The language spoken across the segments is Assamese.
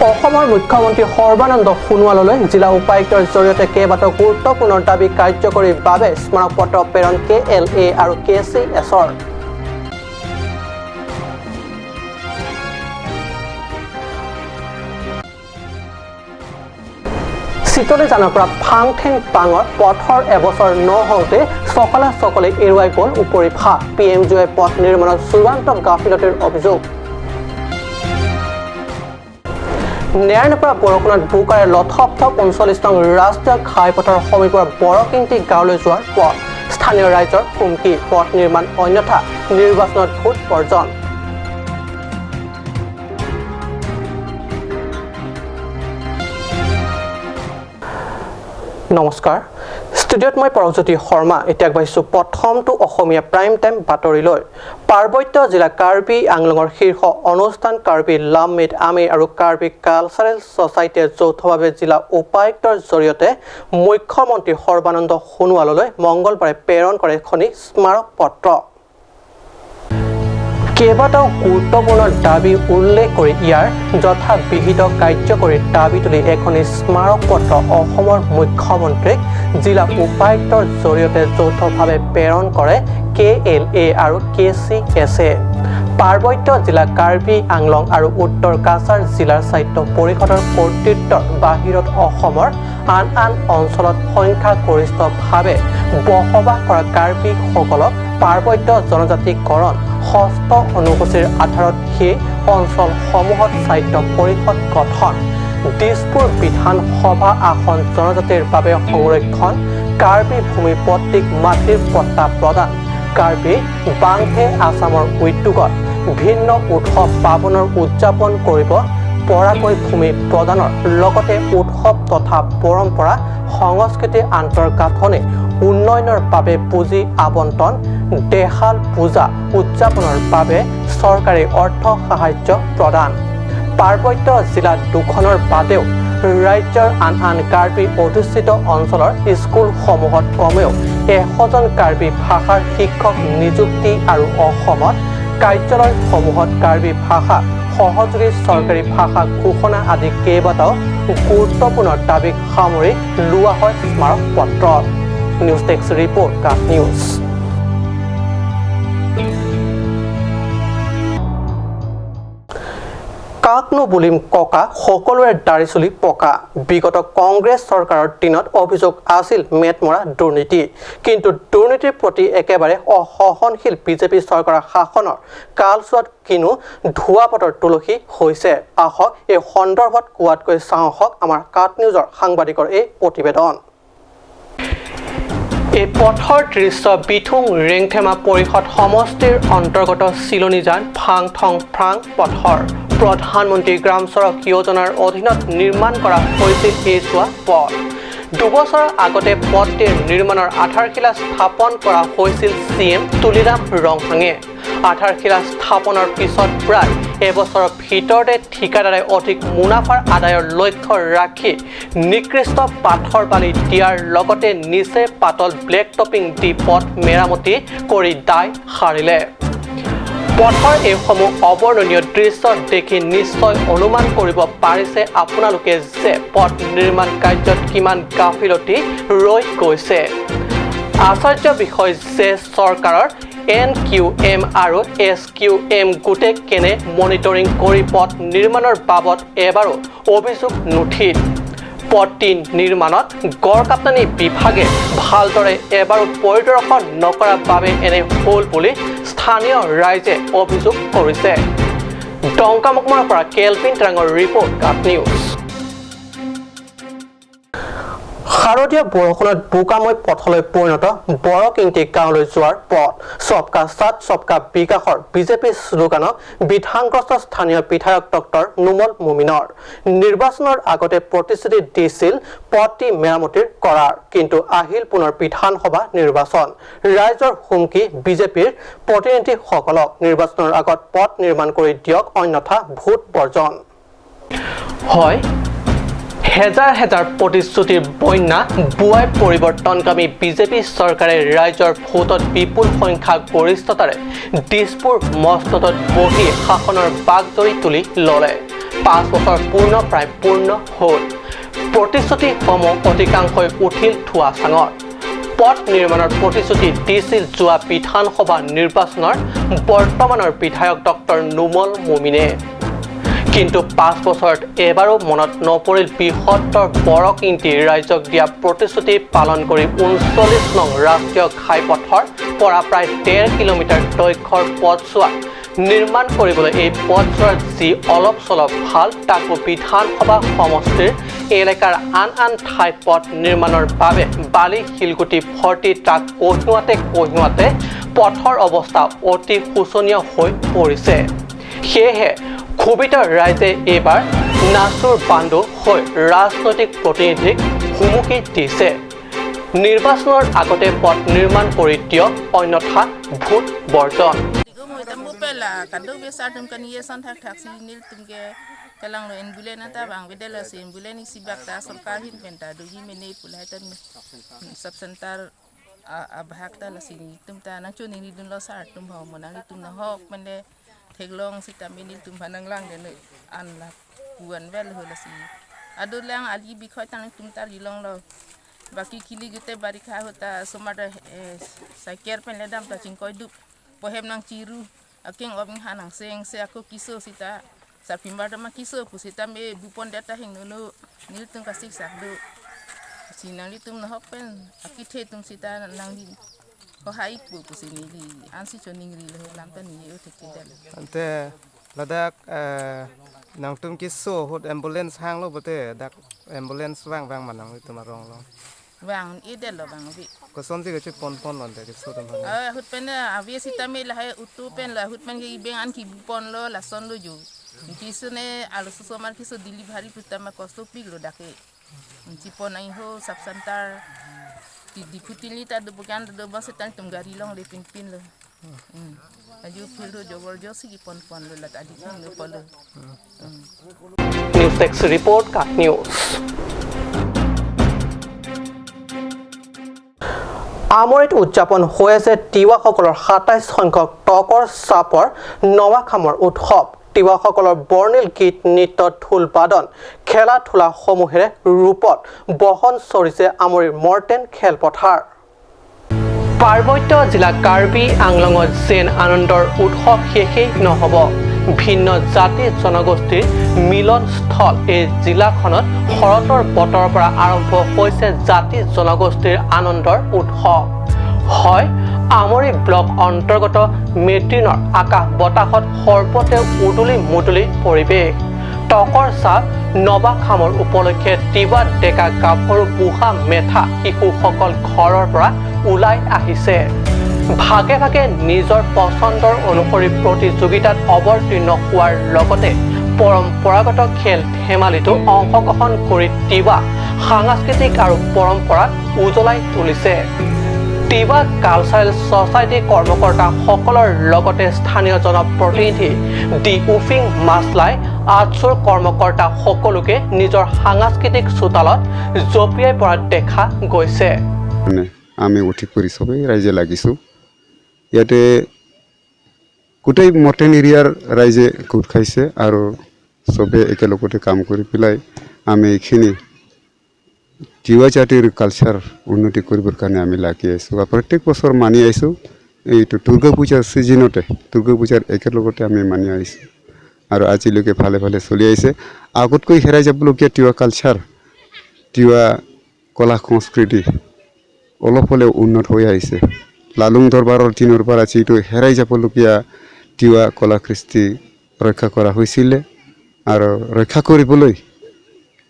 অসমৰ মুখ্যমন্ত্ৰী সৰ্বানন্দ সোণোৱাললৈ জিলা উপায়ুক্তৰ জৰিয়তে কেইবাটাও গুৰুত্বপূৰ্ণ দাবী কাৰ্যকৰীৰ বাবে স্মাৰকপত্ৰ প্ৰেৰণ কেএলএ আৰু কেচিএছৰ। চিতলীজানৰ পৰা ফাংঠেং পাঙৰ পথৰ এবছৰ নহওঁতে চকলা চকলি এৰুৱাই গ'ল উপৰি ফাঁক। পিএমজিঅ'য়ে পথ নিৰ্মাণত চূড়ান্ত গাফিলতিৰ অভিযোগ। নেৰানেপেৰা বৰষুণত বোকাৰে লথপথপ 39 নং ৰাষ্ট্ৰীয় ঘাইপথৰ সমীপৰ বৰকিংটি গাঁৱলৈ যোৱাৰ পথ। স্থানীয় ৰাইজৰ হুমকি, পথ নিৰ্মাণ অন্যথা নিৰ্বাচনত ভোট বৰ্জন। নমস্কাৰ, ষ্টুডিঅ'ত মই পৰমজ্যোতি শৰ্মা। এতিয়া আগবাঢ়িছোঁ প্ৰথমটো অসমীয়া প্ৰাইম টাইম বাতৰিলৈ। পাৰ্বত্য জিলা কাৰ্বি আংলঙৰ শীৰ্ষ অনুষ্ঠান কাৰ্বি লামমিট আমি আৰু কাৰ্বি কালচাৰেল ছ'চাইটিয়ে যৌথভাৱে জিলা উপায়ুক্তৰ জৰিয়তে মুখ্যমন্ত্ৰী সৰ্বানন্দ সোণোৱাললৈ মংগলবাৰে প্ৰেৰণ কৰে এখনি স্মাৰক পত্ৰ। কেইবাটাও গুৰুত্বপূৰ্ণ দাবী উল্লেখ কৰি ইয়াৰ যথাবিহিত কাৰ্যকৰী দাবী তুলি এখনি স্মাৰক পত্ৰ অসমৰ মুখ্যমন্ত্ৰীক জিলা উপায়ুক্তৰ জৰিয়তে যৌথভাৱে প্ৰেৰণ কৰে কেএলএ আৰু কেচিএছে। পাৰ্বত্য জিলা কাৰ্বি আংলং আৰু উত্তৰ কাছাৰ জিলাৰ স্বায়ত্ত পৰিষদৰ কৰ্তৃত্বৰ বাহিৰত অসমৰ আন আন অঞ্চলত সংখ্যাগৰিষ্ঠভাৱে বসবাস কৰা কাৰ্বিসকলক পাৰ্বত্য জনজাতিকৰণ ষষ্ঠ অনুসূচীৰ আধাৰত সেই অঞ্চলসমূহত স্বায়ত্ত পৰিষদ গঠন, দিছপুৰ বিধানসভা আসন জনজাতিৰ বাবে সংৰক্ষণ, কাৰ্বি ভূমি পত্ৰিক মাটিৰ পট্টা প্ৰদান, কাৰ্বি বাংফে আছামৰ উদ্যোগত ভিন্ন উৎসৱ পাৰ্বণৰ উদযাপন কৰিব পৰাকৈ ভূমি প্ৰদানৰ লগতে উৎসৱ তথা পৰম্পৰা সংস্কৃতি আন্তঃগাঁথনি উন্নয়নৰ বাবে পুঁজি আবণ্টন, দেহাল পূজা উদযাপনৰ বাবে চৰকাৰী অৰ্থ সাহায্য প্ৰদান। পাৰ্বত্য জিলা দুখনৰ বাদেও ৰাজ্যৰ আন আন কাৰ্বি অধ্যুষিত অঞ্চলৰ স্কুলসমূহত কমেও 100জন কাৰ্বি ভাষাৰ শিক্ষক নিযুক্তি আৰু অসমত কাৰ্যালয়সমূহত কাৰ্বি ভাষা সহযোগী চৰকাৰী ভাষা ঘোষণা আদি কেইবাটাও গুৰুত্বপূৰ্ণ দাবীক সামৰি লোৱা হয় স্মাৰক পত্ৰত। নিউজ ডেস্ক ৰিপৰ্ট, কাট নিউজ। কাকনো বুলিম ককা, সকলোৰে দাড়ি চুলি পকা। বিগত কংগ্ৰেছ চৰকাৰৰ দিনত অভিযোগ আছিল মেটমৰা দুৰ্নীতি। কিন্তু দুৰ্নীতিৰ প্ৰতি একেবাৰে অসহনশীল বিজেপি চৰকাৰৰ শাসনৰ কালচোৱাত কিনো ধোৱাপতৰ তুলসী হৈছে। আহক এই সন্দৰ্ভত কোৱাতকৈ চাওঁ আহক আমাৰ কাট নিউজৰ সাংবাদিকৰ এই প্ৰতিবেদন। এই পথৰ দৃশ্য বিথুং ৰেংথেমা পৰিষদ সমষ্টিৰ অন্তৰ্গত চিলনীজান ফাংথং ফ্ৰাং পথৰ। প্ৰধানমন্ত্ৰী গ্ৰাম চড়ক যোজনাৰ অধীনত নিৰ্মাণ কৰা হৈছিল এইছোৱা পথ। 2 বছৰৰ আগতে পথটিৰ নিৰ্মাণৰ আধাৰশিলা স্থাপন কৰা হৈছিল চি এম তুলিৰাম ৰংহাঙে। আধাৰশিলা স্থাপনৰ পিছত প্ৰায় এবছৰৰ ভিতৰতে ঠিকাদাৰে অধিক মুনাফাৰ আদায়ৰ লক্ষ্য ৰাখি নিকৃষ্ট পাথৰ বালি দিয়াৰ লগতে নিচেই পাতল ব্লেক টপিং দি পথ মেৰামতি কৰি দায় সাৰিলে। পথৰ এইসমূহ অবৰ্ণনীয় দৃশ্য দেখি নিশ্চয় অনুমান কৰিব পাৰিছে আপোনালোকে যে পথ নিৰ্মাণ কাৰ্যত কিমান গাফিলতি ৰৈ গৈছে। আশ্চৰ্য বিষয় যে চৰকাৰৰ এন কিউ এম আৰু এছ কিউ এম গোটে কেনে মনিটৰিং কৰি পথ নিৰ্মাণৰ বাবদ এবাৰো অভিযোগ নুঠিল। পথটি নিৰ্মাণত গড়কাপ্তানি বিভাগে ভালদৰে এবাৰো পৰিদৰ্শন নকৰাৰ বাবে এনে হ'ল বুলি স্থানীয় ৰাইজে অভিযোগ কৰিছে। ডংকামুকমাৰ পৰা কেলভিন টেৰাঙৰ ৰিপৰ্ট, কাট নিউজ। শাৰদীয় বৰষুণত বোকাময় পথলৈ পৰিণত বৰকিংটি গাঁৱলৈ যোৱাৰ পথ। সবকা সাথ সবকা বিকাশৰ বিজেপি শ্লোগানক বিধানগ্ৰস্ত স্থানীয় বিধায়ক ডক্টৰ নুমল মুমিনৰ। নিৰ্বাচনৰ আগতে প্ৰতিশ্ৰুতি দিছিল পথটি মেৰামতিৰ কৰাৰ, কিন্তু আহিল পুনৰ বিধানসভা নিৰ্বাচন। ৰাইজৰ হুমকি বিজেপিৰ প্ৰতিনিধিসকলক, নিৰ্বাচনৰ আগত পথ নিৰ্মাণ কৰি দিয়ক, অন্যথা ভোট বৰ্জন। হয়, হেজাৰ হেজাৰ প্ৰতিশ্ৰুতিৰ বন্যা বোৱাই পৰিৱৰ্তনকামী বিজেপি চৰকাৰে ৰাইজৰ ভোটত বিপুল সংখ্যা গৰিষ্ঠতাৰে দিছপুৰ মছনদত বহি শাসনৰ বাগজৰী তুলি ল'লে। 5 বছৰ পূৰ্ণ প্ৰায় পূৰ্ণ হ'ল। প্ৰতিশ্ৰুতিসমূহ অধিকাংশই উঠিল থোৱা চাঙত। পথ নিৰ্মাণৰ প্ৰতিশ্ৰুতি দিছিল যোৱা বিধানসভা নিৰ্বাচনৰ বৰ্তমানৰ বিধায়ক ডক্টৰ নুমল মুমিনে। কিন্তু 5 বছৰত এবাৰো মনত নপৰিল বৃহত্তৰ বৰকিংটি ৰাইজক দিয়া প্ৰতিশ্ৰুতি পালন কৰি 39 নং ৰাষ্ট্ৰীয় ঘাইপথৰ পৰা প্ৰায় 1.5 কিলোমিটাৰ দৈৰ্ঘ্যৰ পথছোৱা নিৰ্মাণ কৰিবলৈ। এই পথছোৱাৰ যি অলপ চলপ ভাল, তাকো বিধানসভা সমষ্টিৰ এলেকাৰ আন আন ঠাইত পথ নিৰ্মাণৰ বাবে বালি শিলগুটি ভৰ্তি ট্ৰাক কঢ়িওৱাতে কঢ়িওৱাতে পথৰ অৱস্থা অতি শোচনীয় হৈ পৰিছে। সেয়েহে ক্ষোভিত ৰাইজে এইবাৰ নাচোৰ বান্দো হৈ ৰাজনৈতিক প্ৰতিনিধিক হুমকি দিছে, নিৰ্বাচনৰ আগতে পথ নিৰ্মাণ কৰি দিয়ক, অন্যথা ভোট বৰ্জন। Tambu pela kadu biasa tum kan ye san thak thak si nil tum ke kalang lo ambulance ta bang bedel si ambulance si bak ta sarkar hin pen ta du yi mene pulai tan sub center a bhak ta la si tum ta nang chu ni dun lo sar tum ho mo nang tum na hok men de theklong si ta mi nil tum phanang lang de ne an la kuan vel ho la si adu lang ali bi khoi tang tum ta ri long lo বাকি খিনি গোটেই বাৰিষা হতা somat cycle pen le dam ta chingkoi dup pohem nang chiru akeng obing hanang seng se ako kiso sita sa pimbar ma kiso pusita me bupon data hing no no nil tung kasik sak do sinang li tum no hok pen akithe tum sita nang li ko hai pu pusini li ansi choning ri lo lam ta ni yo thek del. Ante ladak nang tum ki so hot ambulance hang lo bote dak ambulance wang wang manang itu marong lo. Wang i del lo bang bi. Ko son si ke pon pon lon de ki so tum hang. Hut pen avi sita me la hai utu pen la hut pen ki beng an ki bupon lo la son lo ju ki so ne alu so mar ki so delivery puta ma kosto pig lo dake ki pon ai ho sub center ti di putili ta do bukan do ba se tan tum gari long le pin pin lo aju phil do jobor jo si ki pon pon lo la ta di lo pon lo. News desk report, কাক নিউজ। আমৰিত উদযাপন হৈ আছে তিৱাসকলৰ 27 সংখ্যক টকৰ চাপৰ নৱাখামৰ উৎসৱ। তিৱাসকলৰ বৰ্ণিল গীত, নৃত্য, ঢোল বাদন, খেলা ধূলাসমূহেৰে ৰূপত বহন চৰিছে আমৰিৰ মৰ্টেন খেলপথাৰ। পাৰ্বত্য জিলা কাৰ্বি আংলঙত যেন আনন্দৰ উৎসৱ শেষেই নহ'ব। ভিন্ন জাতি জনগোষ্ঠীৰ মিলনস্থল এই জিলাখনত শৰতৰ বতৰৰ পৰা আৰম্ভ হৈছে জাতি জনগোষ্ঠীৰ আনন্দৰ উৎসৱ। হয়, আমৰি ব্লক অন্তৰ্গত মেট্ৰিনৰ আকাশ বতাহত সৰ্বতে উদুলি মুদুলি পৰিৱেশ। টকৰ চাপ নৱাখামৰ উপলক্ষে তিৱা ডেকা গাভৰু, বুঢ়া মেথা, শিশুসকল ঘৰৰ পৰা ওলাই আহিছে। ভাগে ভাগে নিজৰ পচন্দৰ অনুসৰি প্ৰতিযোগিতাত অৱতীৰ্ণ হোৱাৰ লগতে পৰম্পৰাগত খেল ধেমালিতো অংশগ্ৰহণ কৰি তিৱা সাংস্কৃতিক আৰু পৰম্পৰাক উজ্বলাই তুলিছে। তিৱা কালচাৰেল ছ'চাইটি কৰ্মকৰ্তাসকলৰ লগতে স্থানীয় জনপ্ৰতিনিধি ডি উফিং মাছলাই আটছুৰ কৰ্মকৰ্তা সকলোকে নিজৰ সাংস্কৃতিক চোতালত জঁপিয়াই পৰা দেখা গৈছে। মানে আমি উঠি পৰি চবেই ৰাইজে লাগিছোঁ। ইয়াতে গোটেই মৰ্টেন এৰিয়াৰ ৰাইজে গোট খাইছে আৰু চবে একেলগতে কাম কৰি পেলাই আমি এইখিনি তিৱা জাতিৰ কালচাৰ উন্নতি কৰিবৰ কাৰণে আমি লাগি আছোঁ আৰু প্ৰত্যেক বছৰ মানি আহিছোঁ। এইটো দুৰ্গা পূজাৰ ছিজনতে, দুৰ্গা পূজাৰ একেলগতে আমি মানি আহিছোঁ আৰু আজিলৈকে ভালে ভালে চলি আহিছে। আগতকৈ হেৰাই যাবলগীয়া তিৱা কালচাৰ, তিৱা কলা সংস্কৃতি অলপ হ'লেও উন্নত হৈ আহিছে। লালুং দৰবাৰৰ দিনৰ পৰা যিটো হেৰাই যাবলগীয়া তিৱা কলা কৃষ্টি ৰক্ষা কৰা হৈছিলে আৰু ৰক্ষা কৰিবলৈ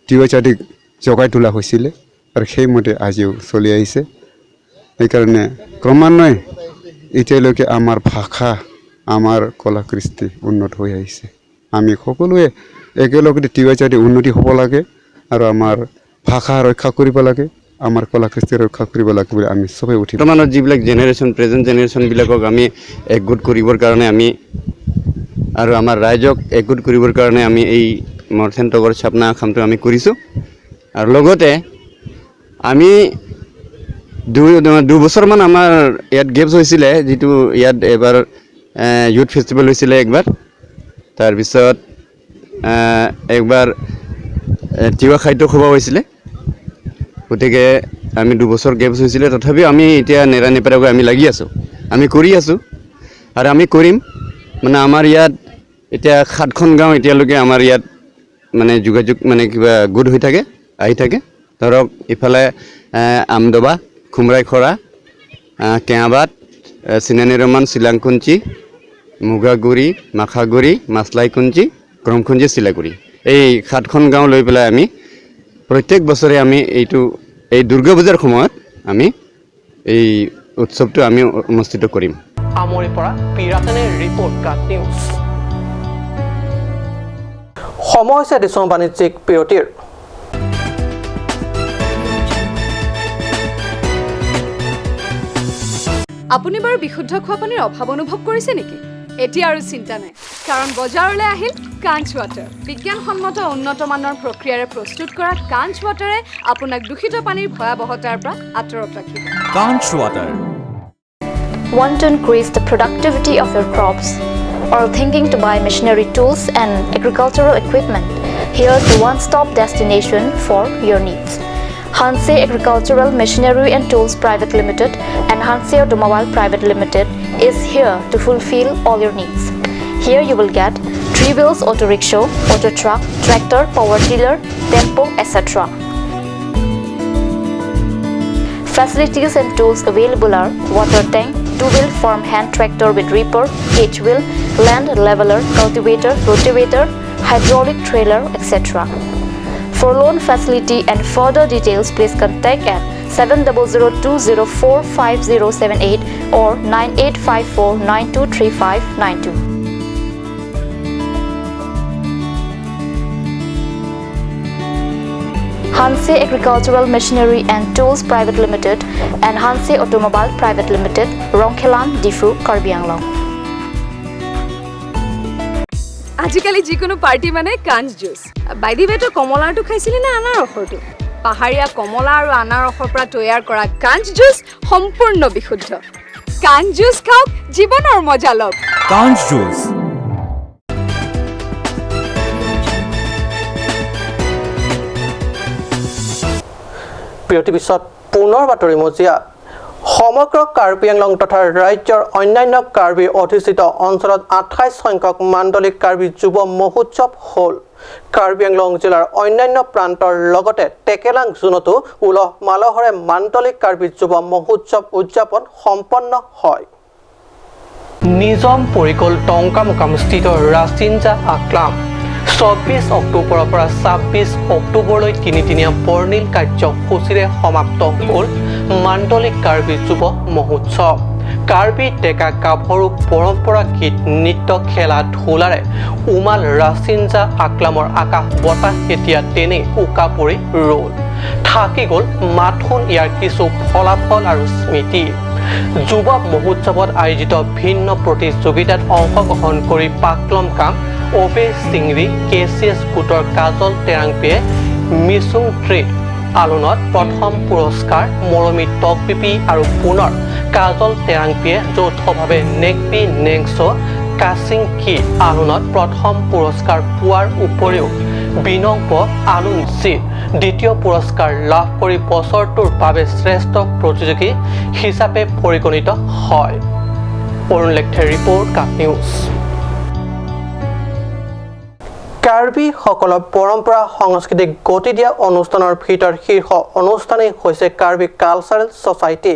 তিৱা জাতিক জগাই তোলা হৈছিলে আৰু সেইমতে আজিও চলি আহিছে। সেইকাৰণে ক্ৰমান্বয়ে এতিয়ালৈকে আমাৰ ভাষা, আমাৰ কলা কৃষ্টি উন্নত হৈ আহিছে। আমি সকলোৱে একেলগে তিৱা জাতি উন্নতি হ'ব লাগে আৰু আমাৰ ভাষা ৰক্ষা কৰিব লাগে, আমাৰ কলা কৃষ্টি ৰক্ষা কৰিব লাগে বুলি আমি চবেই উঠি বৰ্তমানৰ যিবিলাক জেনেৰেশ্যন, প্ৰেজেণ্ট জেনেৰেশ্যনবিলাকক আমি একগোট কৰিবৰ কাৰণে আমি আৰু আমাৰ ৰাইজক একগোট কৰিবৰ কাৰণে আমি এই মৰ্থেন টগৰ চাপনা কামটো আমি কৰিছোঁ। আৰু লগতে আমি 2 দুবছৰমান আমাৰ ইয়াত গেপছ হৈছিলে, যিটো ইয়াত এবাৰ ইউথ ফেষ্টিভেল হৈছিলে একবাৰ, তাৰপিছত একবাৰ তিৱা খাদ্য খোৱা হৈছিলে। গতিকে আমি 2 বছৰ গেপছ হৈছিলে, তথাপিও আমি এতিয়া নেৰানেপেৰাকৈ আমি লাগি আছোঁ, আমি কৰি আছোঁ আৰু আমি কৰিম। মানে আমাৰ ইয়াত এতিয়া সাতখন গাঁও এতিয়ালৈকে আমাৰ ইয়াত মানে যোগাযোগ মানে কিবা গোট হৈ থাকে, আহি থাকে। ধৰক ইফালে আমদবা, খুমৰাইখৰা, কেয়াবাট, চিনানী ৰমান, চিলাংকুঞ্চি, মুগাগুৰি, মাখাগুৰি, মাছলাইকুঞ্চি, ক্ৰমখুঞ্চি, চিলাগুৰি, এই সাতখন গাঁও লৈ পেলাই আমি প্ৰত্যেক বছৰে আমি এইটো এই দুৰ্গা পূজাৰ সময়ত আমি এই উৎসৱটো আমি অনুষ্ঠিত কৰিম। আমৰিৰ পৰা পিৰাতেনে ৰিপৰ্ট, কাট নিউজ। সময় হৈছে দিছং বাণিজ্যিক বিৰতিৰ। আপুনি বাৰু বিশুদ্ধ খোৱা পানীৰ অভাৱ অনুভৱ কৰিছে নেকি? এতিয়া আৰু চিন্তা নাই, কাৰণ বজাৰলৈ আহিল কাঞ্চ ৱাটাৰ। বিজ্ঞানসন্মত উন্নত মানৰ প্ৰক্ৰিয়াৰে প্ৰস্তুত কৰা কাঞ্চ ৱাটাৰে আপোনাক দূষিত পানীৰ ভয়াৱহতাৰ পৰা আঁতৰত ৰাখিব। Conch Water. Want to increase the productivity of your crops or thinking to buy machinery, tools and agricultural equipment? Here's the one-stop destination for your needs. Hanse Agricultural Machinery and Tools Private Limited and Hanse Automobile Private Limited is here to fulfill all your needs. Here you will get three wheels auto rickshaw, auto truck, tractor, power tiller, tempo, etc. Facilities and tools available are water tank, two-wheel farm hand tractor with reaper, H-wheel, land leveler, cultivator, rotavator, hydraulic trailer, etc. For loan facility and further details, please contact at 7002045078 or 9854923592. Hanse Agricultural Machinery and Tools Private Limited and Hanse Automobile Private Limited, Rongkhelan, Diphu, Karbi Anglong. আজিকালি যিকোনো পাৰ্টি মানে কাঞ্চ জুচ। বাই the ৱে, তই কমলাৰটো খাইছিলি নে আনাৰসৰটো? পাহাৰীয়া কমলা আৰু আনাৰসৰ পৰা তৈয়াৰ কৰা কাঞ্চ জুচ সম্পূৰ্ণ বিশুদ্ধ। কাঞ্চ জুচ খাওক, জীৱনৰ মজা লওক। Conch Juice. বিৰতিৰ পিছত পুনৰ বাতৰি মজিয়াত। সমগ্ৰ কাৰ্বি আংলং তথা ৰাজ্যৰ অন্যান্য কাৰ্বি অধ্যুষিত অঞ্চলত 28 সংখ্যক মাণ্ডলিক কাৰ্বি যুৱ মহোৎসৱ হ'ল। কাৰ্বি আংলং জিলাৰ অন্যান্য প্ৰান্তৰ লগতে টেকেলাং জোনতো উলহ মালহৰে মাণ্ডলিক কাৰ্বি যুৱ মহোৎসৱ উদযাপন সম্পন্ন হয়। নিজম পৰিকল টংকামুকামস্থিত ৰাচিনজা আকলাম। 24 অক্টোবৰৰ পৰা 26 অক্টোবৰলৈ তিনিদিনীয়া বৰ্ণিল কাৰ্যসূচীৰে সমাপ্ত হ'ল মাণ্ডলিক কাৰ্বি যুৱ মহোৎসৱ। কাৰ্বি ডেকা গাভৰু পৰম্পৰা, গীত, নৃত্য, খেলা ধূলাৰে উমাল ৰাচিনজা আকলামৰ আকাশ বতাহ এতিয়া তেনেই উকা পৰি ৰ'ল। থাকি গ'ল মাথোন ইয়াৰ কিছু ফলাফল আৰু স্মৃতি। যুৱ মহোৎসৱত আয়োজিত ভিন্ন প্ৰতিযোগিতাত অংশগ্ৰহণ কৰি পাকলম কাম, অবে চিংৰি, কে চি এছ গোটৰ কাজল টেৰাংপিয়ে মিচুং ট্ৰেড আলোনত প্ৰথম পুৰস্কাৰ, মৰমী টকপিপি আৰু পুনৰ কাজল টেৰাংপিয়ে যৌথভাৱে নেকপি নেংছ কাচিং কি আলোনত প্ৰথম পুৰস্কাৰ পোৱাৰ উপৰিও বিনংপ আলুন জি দ্বিতীয় পুৰস্কাৰ লাভ কৰি বছৰটোৰ বাবে শ্ৰেষ্ঠ প্ৰতিযোগী হিচাপে পৰিগণিত হয়। অৰুণ লেখথেৰ ৰিপৰ্ট, কাট নিউজ। কাৰ্বিসকলৰ পৰম্পৰা সংস্কৃতিক গতি দিয়া অনুষ্ঠানৰ ভিতৰত শীৰ্ষ অনুষ্ঠানেই হৈছে কাৰ্বি কালচাৰেল ছ'চাইটি।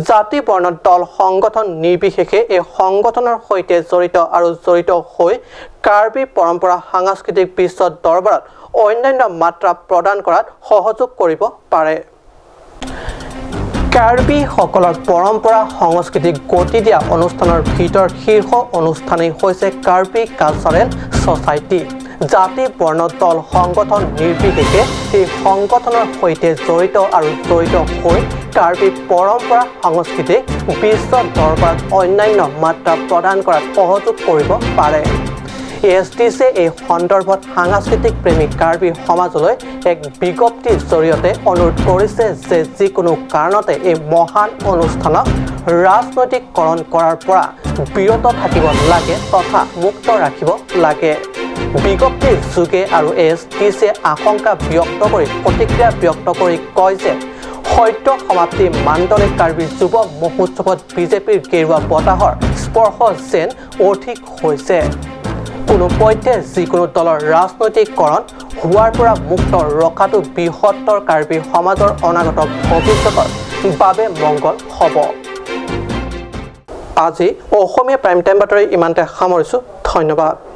জাতি, বৰ্ণ, দল সংগঠন নিৰ্বিশেষে এই সংগঠনৰ সৈতে জড়িত আৰু জড়িত হৈ কাৰ্বি পৰম্পৰা সাংস্কৃতিক বিশ্ব দৰবাৰত অন্যান্য মাত্ৰা প্ৰদান কৰাত সহযোগ কৰিব পাৰে। কাৰ্বিসকলৰ পৰম্পৰা সংস্কৃতিক গতি দিয়া অনুষ্ঠানৰ ভিতৰত শীৰ্ষ অনুষ্ঠানেই হৈছে কাৰ্বি কালচাৰেল ছ'চাইটি। জাতি, বৰ্ণ, দল সংগঠন নিৰ্বিশেষে এই সংগঠনৰ সৈতে জড়িত আৰু জড়িত হৈ কাৰ্বি পৰম্পৰা সংস্কৃতিক বিশ্ব দৰবাৰত অন্যান্য মাত্ৰা প্ৰদান কৰাত সহযোগ কৰিব পাৰে। এছ ডি চিয়ে এই সন্দৰ্ভত সাংস্কৃতিক প্ৰেমী কাৰ্বি সমাজলৈ এক বিজ্ঞপ্তিৰ জৰিয়তে অনুৰোধ কৰিছে যে যিকোনো কাৰণতে এই মহান অনুষ্ঠানক ৰাজনৈতিককৰণ কৰাৰ পৰা বিৰত থাকিব লাগে তথা মুক্ত ৰাখিব লাগে। বিজ্ঞপ্তিৰ যোগে আৰু এছ টি চিয়ে আশংকা ব্যক্ত কৰি প্ৰতিক্ৰিয়া ব্যক্ত কৰি কয় যে সদ্য সমাপ্তি মাণ্ডলিক কাৰ্বি যুৱ মহোৎসৱত বিজেপিৰ গেৰুৱা বতাহৰ স্পৰ্শ যেন অধিক হৈছে। কোনোপধ্যে যিকোনো দলৰ ৰাজনৈতিককৰণ হোৱাৰ পৰা মুক্ত ৰখাটো বৃহত্তৰ কাৰ্বি সমাজৰ অনাগত ভৱিষ্যতৰ বাবে মংগল হ'ব। আজি অসমীয়া প্ৰাইম টাইম বাতৰি ইমানতে সামৰিছোঁ। ধন্যবাদ।